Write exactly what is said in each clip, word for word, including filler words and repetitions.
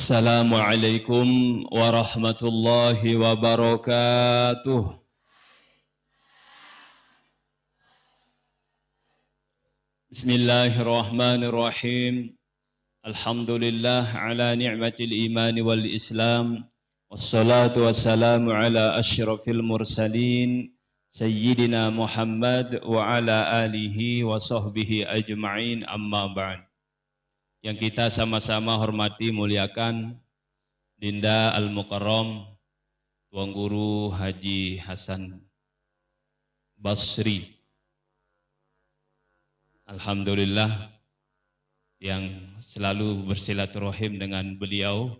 Assalamualaikum warahmatullahi wabarakatuh. Bismillahirrahmanirrahim. Alhamdulillah ala ni'matil iman wal islam. Wassalatu wassalamu ala asyrafil mursalin, Sayyidina Muhammad wa ala alihi wa sahbihi ajma'in, amma ba'd. Yang kita sama-sama hormati, muliakan, Dinda Al-Mukarram, Tuan Guru Haji Hasan Basri. Alhamdulillah, yang selalu bersilaturahim dengan beliau.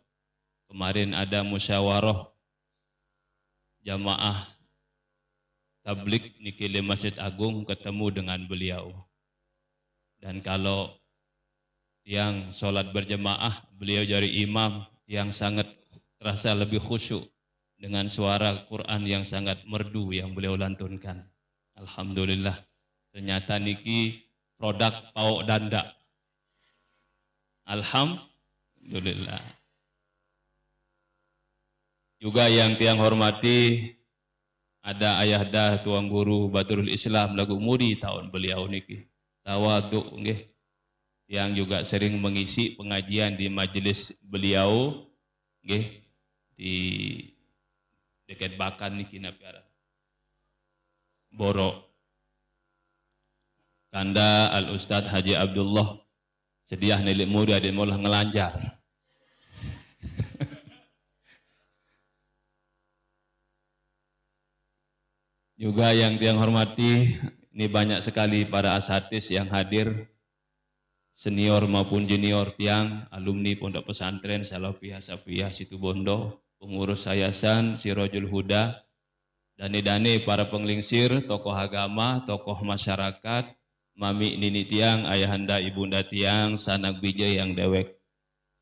Kemarin ada musyawarah jamaah tablik niki di Masjid Agung ketemu dengan beliau. Dan kalau tiang sholat berjamaah, beliau jadi imam, tiang sangat terasa lebih khusyuk dengan suara Quran yang sangat merdu yang beliau lantunkan. Alhamdulillah. Ternyata niki produk Paok Danda. Alhamdulillah. Juga yang tiang hormati, ada Ayahda Tuan Guru Badrul Islam lagu muri tahun beliau niki. Tawaduk nggih. Tiang juga sering mengisi pengajian di majelis beliau nggih, di dekat Bakan niki napi aran. Borok. Kanda Al Ustadz Haji Abdullah sedia nilik muri adik maulah ngelanjar. Juga yang tiang hormati, ini banyak sekali para asatis yang hadir, senior maupun junior tiang, alumni Pondok Pesantren Salafiyah Safiyah Situbondo, pengurus Yayasan Sirojul Huda, dane-dane para penglingsir, tokoh agama, tokoh masyarakat, mami nini tiang, ayahanda ibunda tiang, sanak bija yang dewek.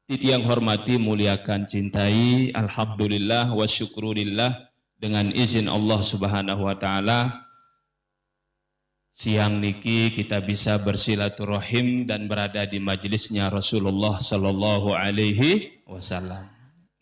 Ti tiang hormati, muliakan, cintai, alhamdulillah wa syukrulillah, dengan izin Allah Subhanahu wa taala, siang niki kita bisa bersilaturahim dan berada di majelisnya Rasulullah sallallahu alaihi wasallam.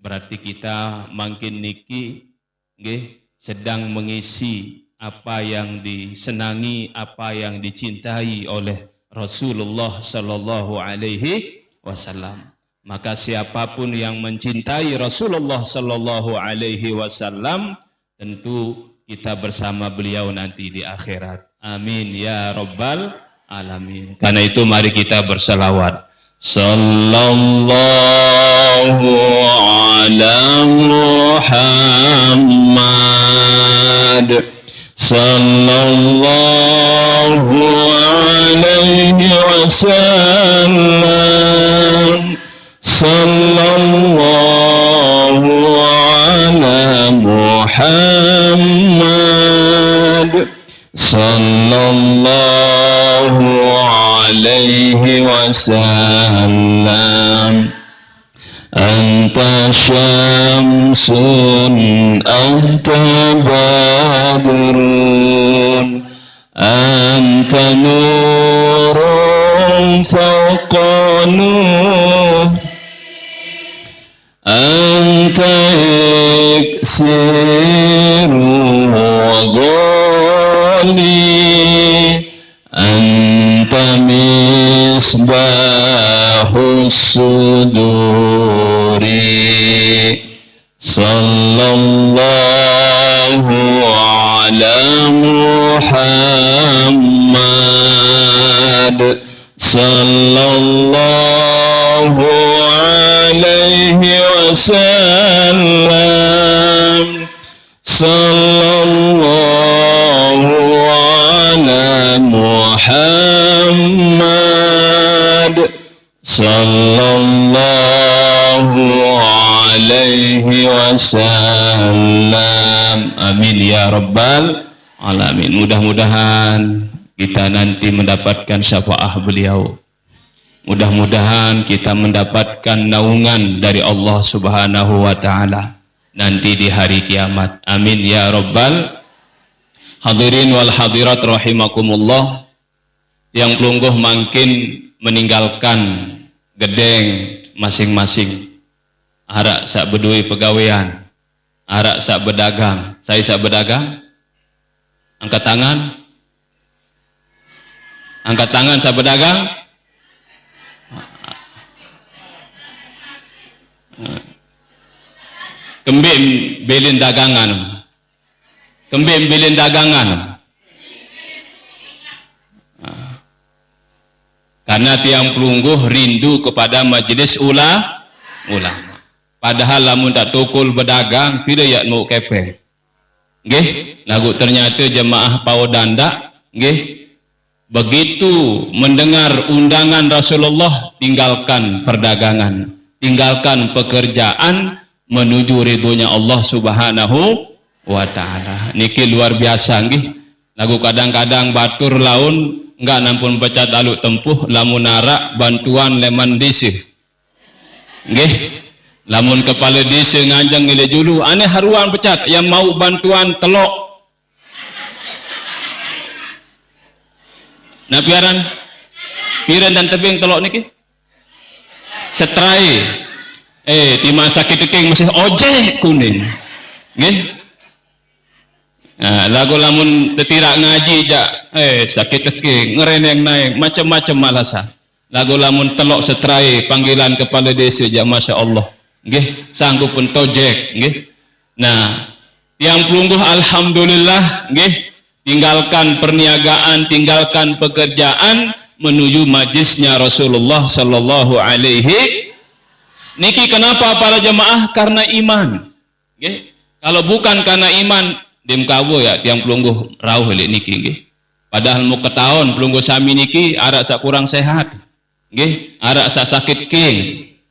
Berarti kita mangkin niki nggih sedang mengisi apa yang disenangi, apa yang dicintai oleh Rasulullah sallallahu alaihi wasallam. Maka siapapun yang mencintai Rasulullah sallallahu alaihi wasallam, tentu kita bersama beliau nanti di akhirat. Amin ya rabbal alamin. Karena itu mari kita berselawat. Sallallahu ala Muhammad. Sallallahu alaihi wasallam. Sallallahu ala Muhammad. Sallallahu alaihi wasallam. Anta syamsun, anta badrun, anta nurun fawqa nur, anta iksiru wa ghali, anta misbahus suduri. Sallallahu ala Muhammad. Sallallahu alaihi wasallam. Sallallahu ala Muhammad. Sallallahu alaihi wasallam. Amin ya rabbal alamin. Mudah-mudahan kita nanti mendapatkan syafaat beliau. Mudah-mudahan kita mendapatkan naungan dari Allah Subhanahu wa taala nanti di hari kiamat. Amin ya rabbal. Hadirin wal hadirat rahimakumullah. Tiang pelungguh mangkin meninggalkan gedeng masing-masing. Arak sak beduwe pegawean. Arak sak bedagang. Sai sak bedagang? Angkat tangan. Angkat tangan sak bedagang. Kembik bilin dagangan. Kembik bilin dagangan. Karena tiang pelungguh rindu kepada majelis ula-, ulama. Padahal lamun tak tukul bedagang, tidak yak mau kepeng. Nggih, lagu ternyata jemaah Pao Dandak, nggih, begitu mendengar undangan Rasulullah, tinggalkan perdagangan, tinggalkan pekerjaan menuju ridhonya Allah Subhanahu wa Ta'ala. Niki luar biasa, nggih. Lagu kadang-kadang batur laun enggak nampun pecat aluk tempuh lamun arak bantuan leman desa. Nggih. Lamun kepala desa nganjeng ngelih julu, aneh haruan pecat yang mau bantuan telok. Nah, piaran. Piran dan tebing telok niki. Setrai. Eh, timbang sakit teking masih ojek kuning. Nggih. Nah, lagu lamun tetirak ngaji jak, eh, sakit teking, ngereneng naik, macam-macam alasan. Lagu lamun telok setrai panggilan kepala desa jak, masya Allah. Nggih, sanggup pun tojek, nggih. Nah, tiang pelungguh alhamdulillah, nggih, tinggalkan perniagaan, tinggalkan pekerjaan menuju majlisnya Rasulullah sallallahu alaihi. Niki kenapa para jemaah? Karena iman. Nggih. Kalau bukan karena iman, dim kawo ya tiang pelungguh rauh lek niki, nggih. Padahal mau ketahuan pelungguh sami niki arak sak kurang sehat. Nggih, arak sak sakit king,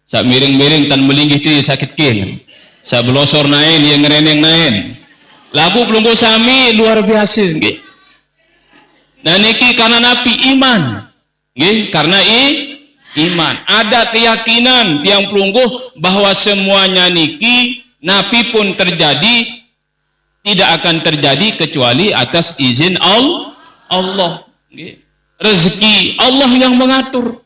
sak miring-miring tan melinggih ti sakit king, sak belosor nain yang ngereneng nain. Lagu pelungguh sami luar biasa, nggih. Nah, niki karena napi? Iman. Nggih, karena i-, iman. Ada keyakinan tiang pelungguh bahwa semuanya niki napi pun terjadi, tidak akan terjadi kecuali atas izin Al-, Allah. Nggih. Rezeki Allah yang mengatur.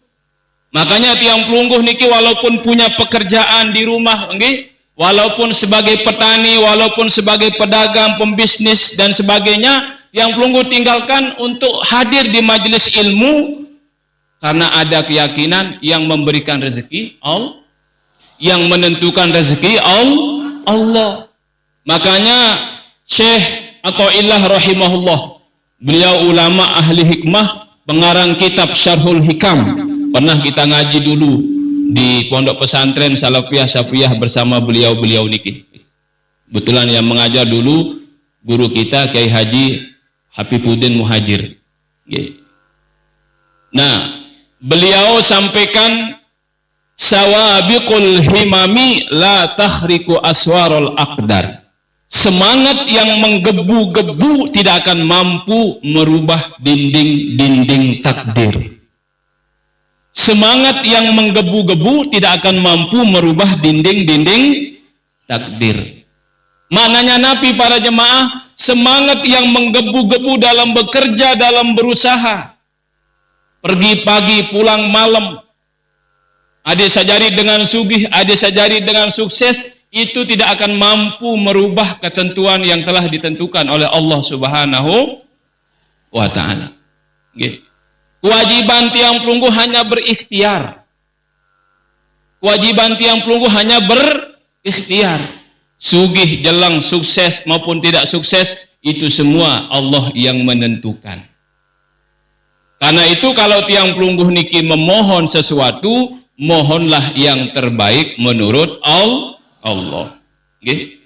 Makanya tiang pelungguh niki walaupun punya pekerjaan di rumah, nggih, walaupun sebagai petani, walaupun sebagai pedagang, pembisnis dan sebagainya, tiang pelungguh tinggalkan untuk hadir di majelis ilmu karena ada keyakinan yang memberikan rezeki Al-, yang menentukan rezeki Al-, Allah. Makanya Syekh Athaillah rahimahullah, beliau ulama ahli hikmah, pengarang kitab Syarhul Hikam. Pernah kita ngaji dulu di Pondok Pesantren Salafiyah Sapiyah bersama beliau-beliau niki. Kebetulan yang mengajar dulu guru kita Kiai Haji Hafifuddin Muhajir. Nggih. Nah, beliau sampaikan, "Sawabiqul himami la tahriku aswarul aqdar." Semangat yang menggebu-gebu tidak akan mampu merubah dinding-dinding takdir. Semangat yang menggebu-gebu tidak akan mampu merubah dinding-dinding takdir. Maknanya napi, para jemaah? Semangat yang menggebu-gebu dalam bekerja, dalam berusaha. Pergi pagi, pulang malam. Ada sajari dengan sugih, ada sajari dengan sukses, itu tidak akan mampu merubah ketentuan yang telah ditentukan oleh Allah Subhanahu wa Ta'ala. Nggih. Kewajiban tiang pelungguh hanya berikhtiar. Kewajiban tiang pelungguh hanya berikhtiar. Sugih, jelang, sukses maupun tidak sukses, itu semua Allah yang menentukan. Karena itu, kalau tiang pelungguh niki memohon sesuatu, mohonlah yang terbaik menurut Al-, Allah. Nggih.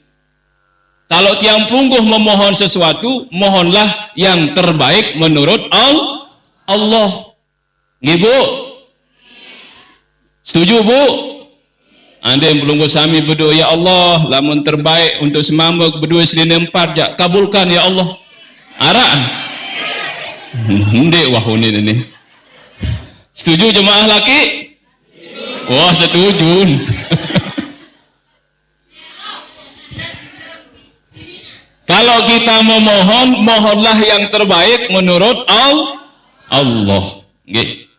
Kalau tiang pelungguh memohon sesuatu, mohonlah yang terbaik menurut Al-, Allah. Nggih, Bu? Setuju, Bu? Andai pelungguh sami berdoa, "Ya Allah, lamun terbaik untuk semamba berdoa selina empat jak, kabulkan, ya Allah." Arak. Ndik wah unin ini. Setuju jemaah laki? Wah, setuju. Kalau kita memohon, mohonlah yang terbaik menurut Al-, Allah. Nggih.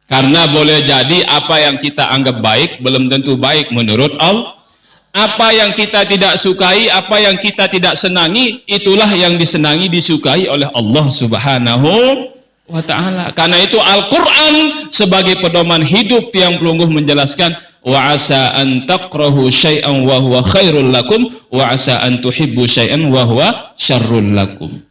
Karena boleh jadi apa yang kita anggap baik belum tentu baik menurut Al-, Apa yang kita tidak sukai, apa yang kita tidak senangi, itulah yang disenangi, disukai oleh Allah Subhanahu wa Ta'ala. Karena itu, Al-Quran sebagai pedoman hidup tiang pelungguh menjelaskan, "Wa asa an takrahu syai'an wa huwa khairul lakum, wa asa an tuhibbu syai'an wa huwa syarrul lakum."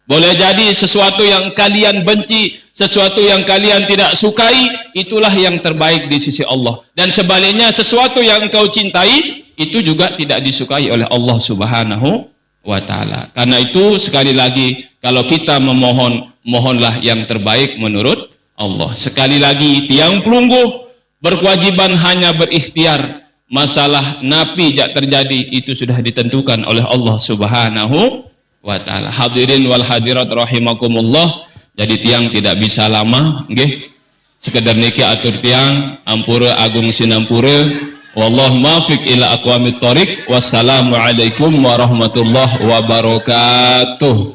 Boleh jadi sesuatu yang kalian benci, sesuatu yang kalian tidak sukai, itulah yang terbaik di sisi Allah. Dan sebaliknya, sesuatu yang engkau cintai, itu juga tidak disukai oleh Allah Subhanahu wa Ta'ala. Karena itu, sekali lagi, kalau kita memohon, mohonlah yang terbaik menurut Allah. Sekali lagi, tiang pelungguh berkewajiban hanya berikhtiar. Masalah napi jak terjadi, itu sudah ditentukan oleh Allah Subhanahu wa Ta'ala. Hadirin wal hadirat rahimakumullah. Jadi, tiang tidak bisa lama, nggih. Sekedar niki atur tiang, ampura agung sinampura. Wallahu muwaffiq ila aqwamit thoriq. Wassalamualaikum warahmatullahi wabarakatuh.